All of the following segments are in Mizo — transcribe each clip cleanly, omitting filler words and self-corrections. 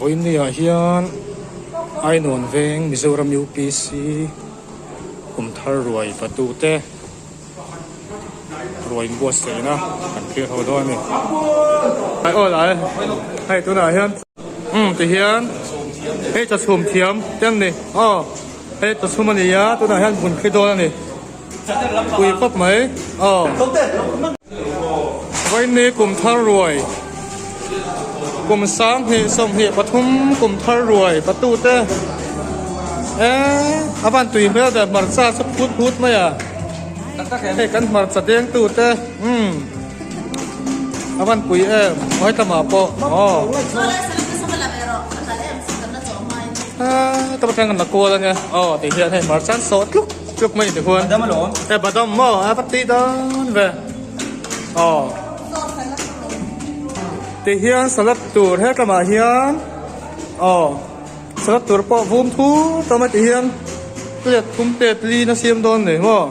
Vawinia hian Ainawn veng Mizoram UPC kum thar ruai patute ruai inbuatsaihna kan thlir ho dawn a ni. Aw lai hei tunah hian umm tihian hei chawchhum thiam te an ni aw hei chawchhum a ni a tunah hian vun thli dawn a ni. Pui khawp mai aw. Vaini kum thar ruai kum 20 23 kum thar ruai patu te e a van tui hmel ve hmarcha chu phut phut mai a hei kan hmarcha deng tu te umm a van pui em mawi tamah pawh aw. Tama tang kan la kual ania aw tih hian hei hmarcha an sawh tluk. Tluk mai ti huan. Badam alawm. E badam maw a va ti dawn ve. Aw. Ti hian salad tur he lamah hian aw salad tur pawh vum thu tam a ti hian plate thum plate li na siam dawn ni maw.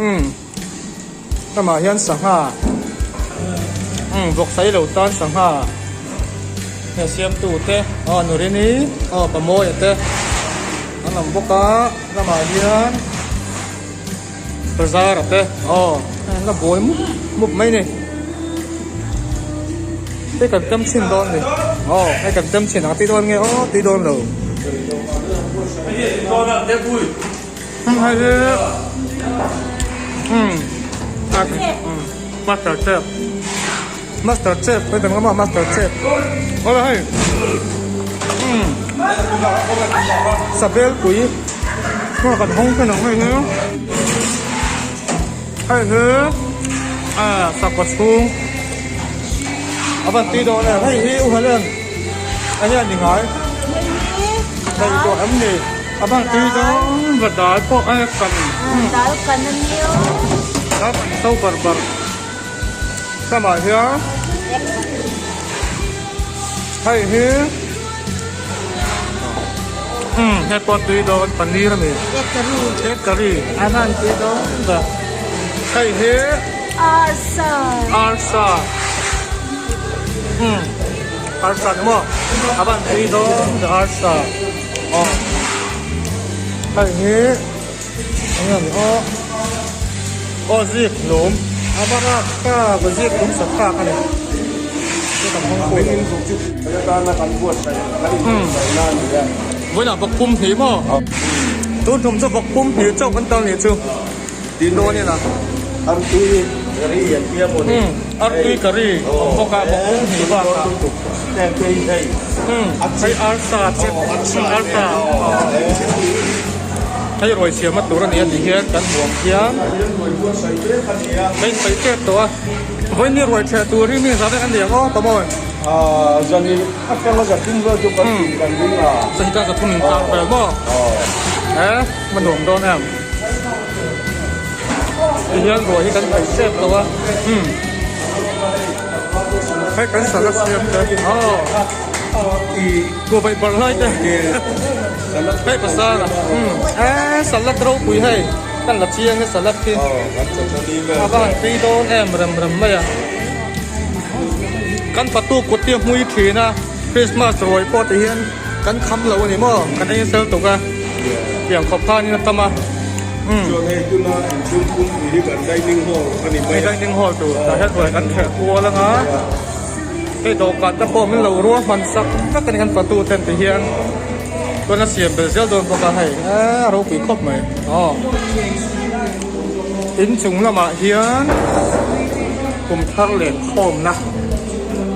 Umm lamah hian sangha umm vawk sai lo tan sangha hei siamtu te aw Nurini aw Pamawia te an awm bawk a lamah hian Bazar te aw an la buai mup mup mai a ni hei kan tem chhin dawn a ni aw hei kan tem chhin ang a tih dawn nge aw tih dawn lo. Master chef master chef hei kan awm a master chef awle hei umm sabel pui hmun kan hawng ten ang hei hi hei hi ah sakawt chhung a van tui dawn em hei hi u Helen a hian ni ngai hei tawh em ni. A bang tui dawn va dal pawh a kan Dal kan a nia. Dal kan so bar bar lamah hian hei hi umm hei pawh tui dawn paneer a ni Egg curry egg curry a bang tui dawn va hei hi Arsa Arsa umm arsa ni maw a bang tui dawn va arsa. Aw hei hi eng nge ni aw aw zik lum a va rak ta va zik lum sak tak a ni vawiinah vawk pum hnih maw tun tum chu vawk pum hnih chauh kan tal nih chu dawn ila artui curry an tia maw ni artui curry awm bawk a vawk pum hnih bakah Hei arsa chep arsa hei ruai siam a tur a ni a ti hian kan hmuh ang hian hei sawi tep tawh a vawiin ruai chheh tur hi mi zah vek a ni ang aw tawh maw zan ka thum in kar vel maw he ma nuam dawn em ti hian ruai hi kan sawi tep tawh a. Hei kan salad siam te aw kuhvai barh lai te hei pasal umm e salad ropui hei kan la chiang e salad hi a va han tui dawn em rem rem mai a kan patu kut hi a hmui thin a christmas ruai pawh ti hian kan kham lo a ni maw kan ei sel tuk a tiang khawp khanin a tam a. Chuan hei tuna inchhung pumpi hi kan dining hall a ni mai a. Dining hall tur tah hian ruai kan khelh kual anga hei dawhkan te pawh min lo ruah hman sak vek a ni kan fatu ten ti hian chuan a siam belh zel dawn bawk a hei a ropui khawp mai aw inchung lamah hian kum thar len khawmna an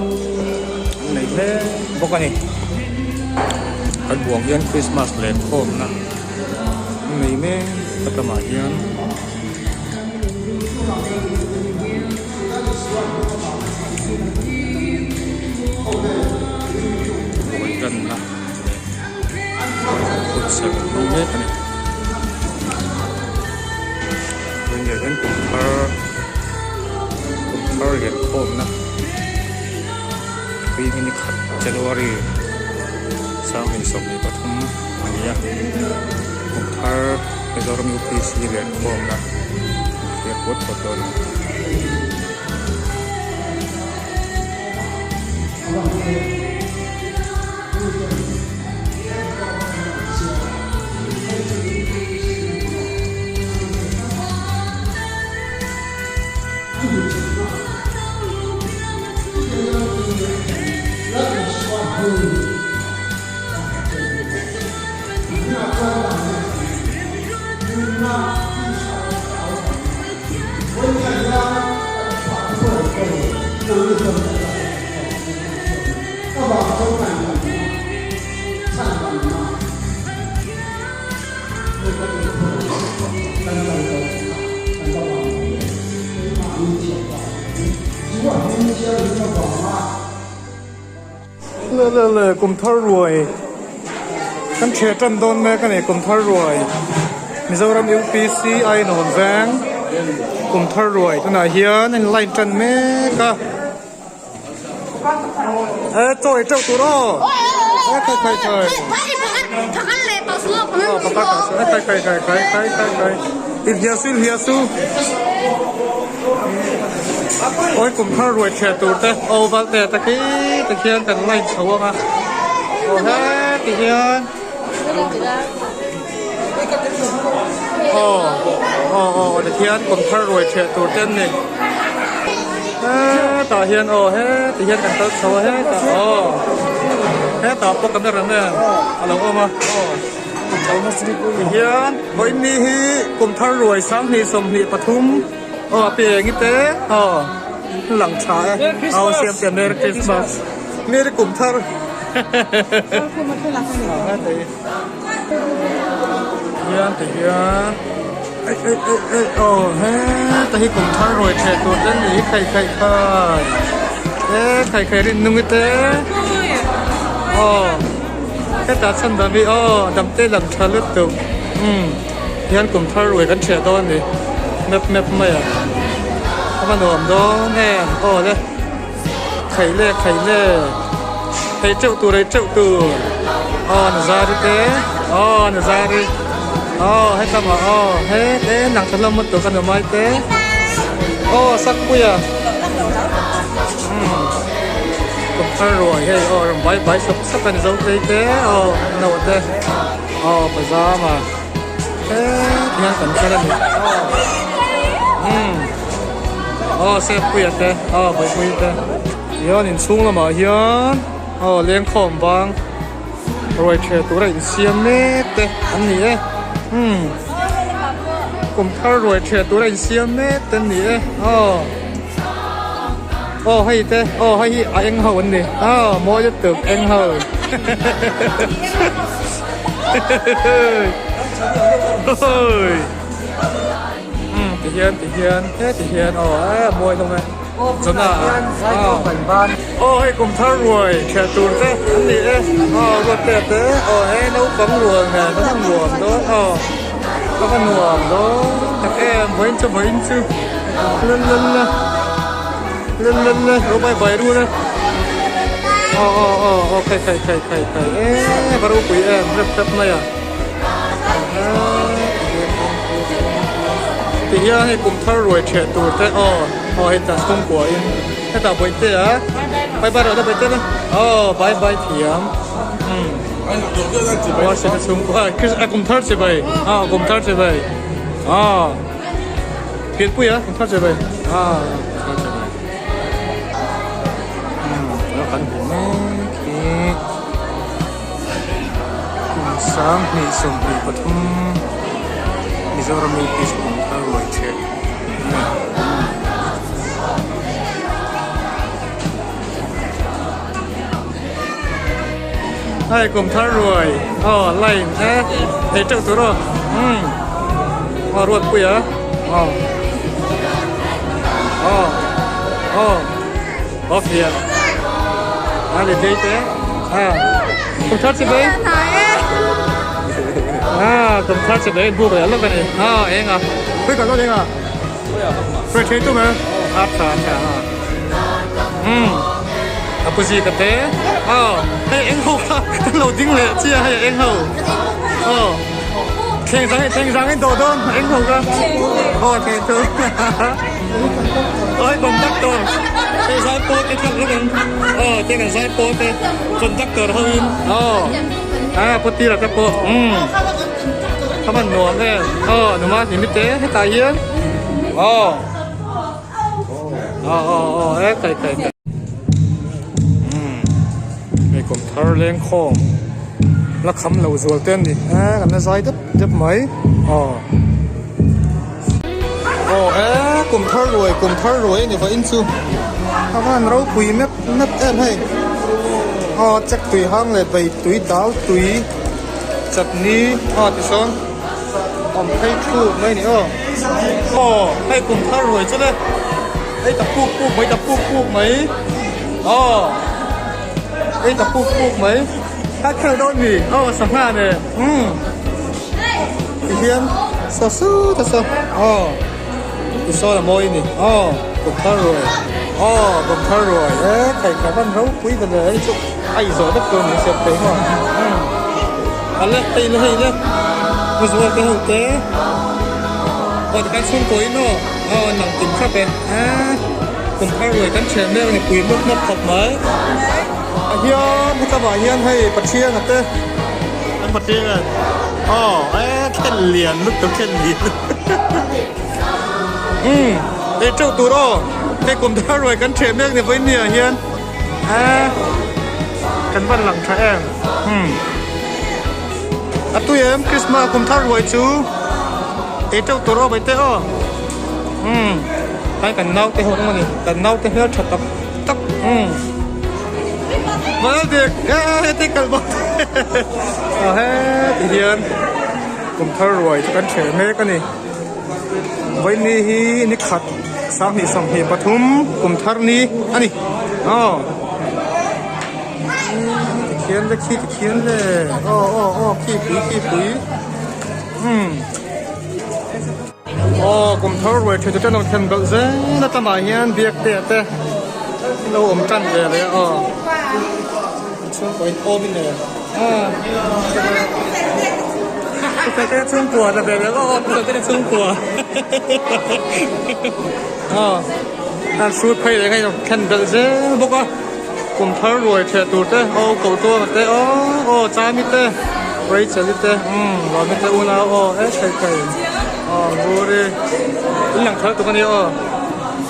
nei mek bawk a ni kan buang hian Christmas len khawmna. Nei mek a tamah hian ruai lanna leh hunserh an hmang mek a ni. Vawiin hian kum thar kum thar liankhawmna tui hi ni khat January 2023. A ni a kum thar Mizoram UPC leh khawmna thlir pawt pawt dawn a ni. Le le le kum thar ruai kan ṭhiah ṭan dawn mek a ni kum thar ruai Mizoram UPC Ainawn veng kum thar ruai tunah hian a in line ṭan mek a. E chaw ei teuh tur aw e khai khai khai aw pakhat tah saw e khai khai khai khai khai khai khai inhliah su inhliah su awi kum thar ruai chhiah tur te aw val te ta khi ti khian kan line chho ang a aw he ti hian aw aw aw ti khian kum thar ruai chhiah tur te an ni. Hetah hian aw heti hian kan kal chho a hetah aw hetah pawh camera man a lo awm a tihian vawiin ni hi kum thar ruai 20 23 aw a piang i te aw lang tha e aw siam siam merry christmas merry kum thar hian tihian. Ei ei ei ei aw heta hi kum thar ruai theh tur te ni khai khai khai e khai khai rin nung te aw heta chhan dam hi aw dam te lang tha lutuk umm hian kum thar ruai kan theh dawn a ni map map mai a a va nuam dawn em aw le khai le khai le hei teuh tur hei teuh tur aw nazari te aw nazari aw hetlama aw he te nang tha hlawm lutuk a numai te aw sakpuia umm kum thar ruai hei aw rawn bai bai sawp sawp a ni zo phei te aw naute aw pazama he tihian kan kal a ni aw umm. Aw Sefpuia te aw Bawipuii te hian inchhung lamah hian aw lengkhawm bang ruai ṭhe tura insiam mek te an ni e umm kum thar ruai ṭhe tura insiam mek te an ni e aw aw hei te aw hei hi a eng ho an ni aw mawi lutuk eng ho Umm ti hian ti hian he ti hian aw e mawi hlawm e chawna aw aw hei kum thar ruai thiah tur te an ni e aw ruat te te aw he naupang rual nen ka va nuam dawn aw ka va nuam dawn tak em vawiin chu vawiin chu lalala lalala lo bye bye rul e aw aw aw aw khai khai khai khai khai e va ropui em rep rep mai a. Ti hian hei kum thar ruai ṭheh tur te aw aw hei tah chhung kua in hetah bawihte a bye bye rawh le bawihte le aw bye bye thiam umm worship a chhung kua a kum thar che bai aw kum thar che bai aw pianpui a kum thar che bai aw kum thar che bai umm kan hmu mek hi. Kum 2023 Mizoram UPC kum thar ruai chheh Hei kum thar ruai aw line e thei teuh tur aw umm aw ruat pui a aw aw aw aw fiah a ni tlei te a kum thar chi bai a kum thar chi bai buk leh lawk a ni a eng a pui ka lawk eng a pui thei tum e a tha tha a um a pu zi ka te a hei eng ho kha kan lo ding leh chia hei eng ho aw thleng zang thleng zang in dawh dawn eng ho kha aw thleng thu Oi conductor hei zaipawl te kha vek ang aw te kan zaipawl te conductor ho in aw a pawtira te pawh umm a van nuam em aw numa hlim te hetah hian aw. Aw aw aw e kai kai kai. Umm hei kum thar leng khawm la kham lo zual te an ni e kan la zai dep dep mai aw. Aw e kum thar ruai kum thar ruai a ni vawiin chu a van ropui mep mep em hei aw chek tui hang leh bai tui dal tui chutney aw tisawn awm phei thuk mai a ni aw aw hei kum thar ruai chu le hei ta puk puk mai ta puk puk mai aw hei ta puk puk mai a khel dawn mi aw sangha nen umm. Tihian saw sut a saw aw i sawn a mawi a ni aw kum thar ruai aw kum thar ruai e khai khai hman ropui ta le hei chu a izawh vek tur ni siam thei maw umm a le hei le hei le pu zual te ho te aw tikhan chhungkaw in aw aw an lang kim thlap e a kum thar ruai kan thian mek a ni pui mawp mawp khawp mai ah hian hetlangah hian hei Pathian a te. An patling a aw e khen lian lutuk khen lian umm ei teuh tur aw hei kum thar ruai kan theh mek ni vawiin ni ah hian e kan van lang tha em umm a tui em Christmas kum thar ruai chu ei teuh tur aw mai te aw umm kai kan naute ho ang ani kan naute hmel tha tak tak umm. Maldik e heti kal bawk a heti hian kum thar ruai chu kan hreh mek a ni vawiin hi ni khat sanghnih 23 kum thar ni a ni aw tikhian le khi tikhian le aw aw aw khi pui khi pui umm Aw kum thar ruai tha chu tan lo thlen belh zel a tamah hian biak te te lo awm tan ve leh a aw chhungkaw in awm in leh a te chhungkua la ve leh aw te chhungkua aw an hrut phei leh ngei thlen belh zel bawk a kum thar ruai theh tur te aw ko tuam te aw aw chami te Rachel i te umm Lawmi te unau aw e thei thei aw Nguri in lang thar tuk ania aw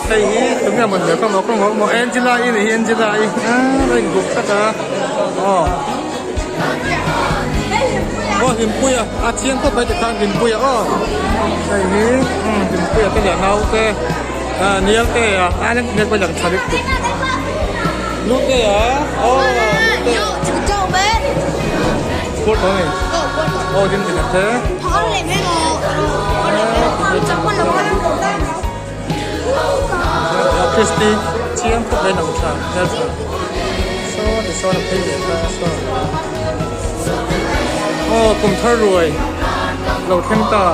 hei hi tunge mawn le ka maw ka maw maw Angela i nih hi Angela i aaa a inbuk tlat a aw aw Hlimpuia a chiang khawp mai tikhan Hlimpuia aw hei hi umm Hlimpuia te leh naute ah Nialte a a eng pawh lang tha lutuk Lute a aw Lute. Sport tawh ni. Aw din din te. Christy chiang khawp mai nang tha hmel tha. Saw ti sawn a phei leh ta saw. Aw kum thar ruai lo thleng ta.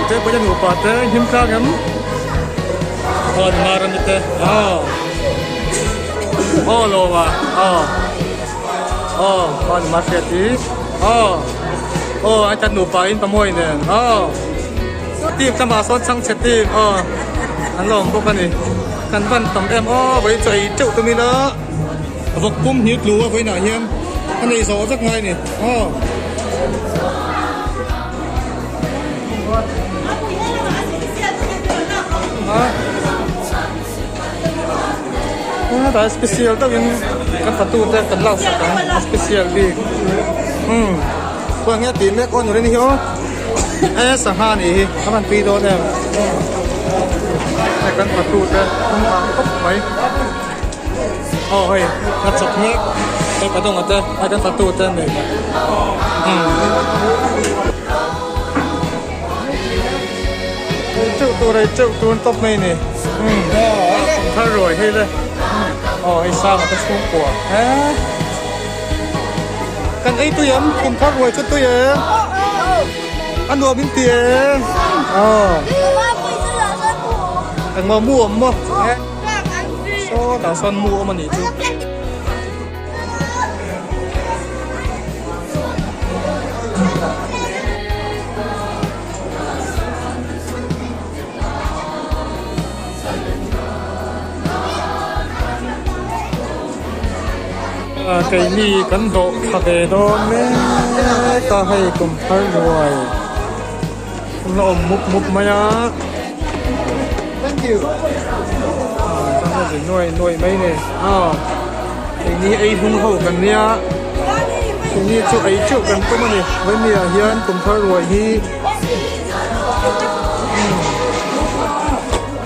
Te pawh hian nupa te hlim tlang em. Aw ni mar ani te. Aw. Aw lo a. Aw. Aw aw ni mar hriat hi. Aw. Aw ai tan nupa in pamawi nen. Aw. Team lamah sawn chhangchhe team aw an lo awm bawk a ni. Kan van tam em aw vawi chaw ei teuh tum ila vawk pum hnih tlu a vawiinah hian a nei zawh vek ngai a ni. Aw. Hetah special deuhin kan fatu te kan lak sak ang a special bik umm chuan nge tih mek aw nurin hi aw e sangha anih hi a van tui dawn em hei kan fatu te an vang khawp mai aw hei a chawp mek hei ka dawng te hei kan fatu te an nei umm. Teuh tur ei teuh tur an tawp mai ni. Umm thar ruai hei le. Aw hei sang ata chhungkua he. Kan ei tui em kum thar ruai chu tui em. A nuam in ti em. Aw. Engmaw mu awm maw. Sawtah sawn mu awm a nih chu. Keini kan dawh thla ve dawn mek a hei kum thar ruai an la awm mup mup mai a. Thank you. Ri nuai nuai mai ni. Aw keini ei hnung ho kan nia keini chu ei teuh kan tum a ni. Vawinia hian kum thar ruai hi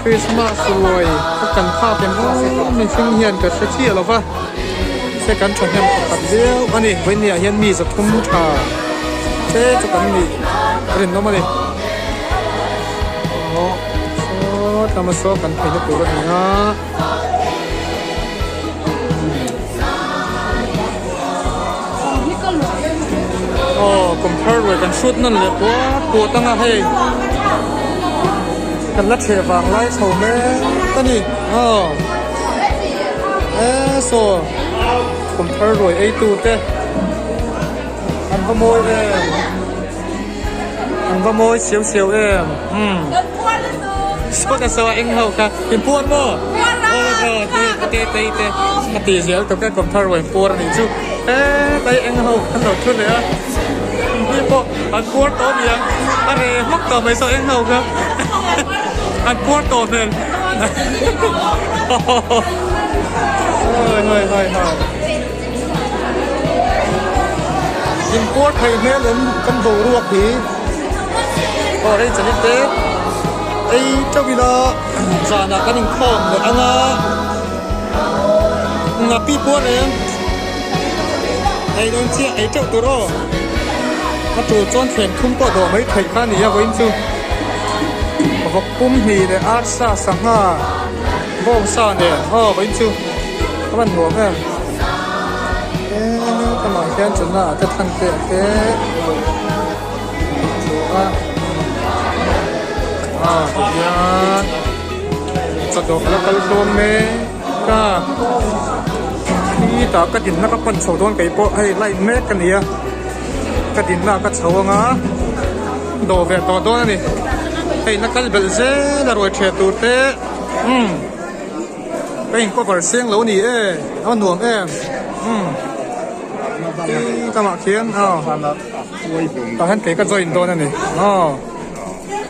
Christmas ruai ka kan phak em aw mihring hian ka hre chiah lo va se kan thahnem pakhat viau a ni. Vawinia hian mi zathum tha te chu kan nih rinawm a ni. Aw saw tlama saw kan theihna tur a ni a. Aw kum thar ruai kan hrut nawn leh puat puat anga hei kan la thleh vang lai chho mek a ni aw e saw kum thar ruai ei tu te an va mawi em an va mawi siau siau em umm. Saw ta saw eng ho kha in puar maw aw te te te te a ti zel tawp ka kawm thar ruai puar anih chu he tlai eng ho an lo thu leh a mi pawh an puar tawh aniang a re hmak tawh mai saw eng ho kha an puar tawh hmel hawi hawi hawi hawi in puar thei hmel em kan boruak hi. Aw rei chawlh te ei teuh ila zanah kan inkhawm leh ang a ngapi pawh reng ei dawn chiah ei teuh tur aw a tul chuan thleng thum pawh dawh mai theih kha a ni a vawiin chu vawk pum hnih leh arsa sangha bawngsa nen aw vawiin chu a van nuam em he lamah hian chawhna ah te than te te. A tihian chawdawh la kal dawn mek a khitah ka dinna ka pan chho dawn kei pawh hei light mek ka ni a ka dinna ka chho anga dawh ve tawh dawn a ni hei la kal belh zel a ruai ṭhiah tur te umm ka in cover seng lo ni e a nuam em umm khi lamah khian aw. Tah hian kei ka join dawn a ni aw.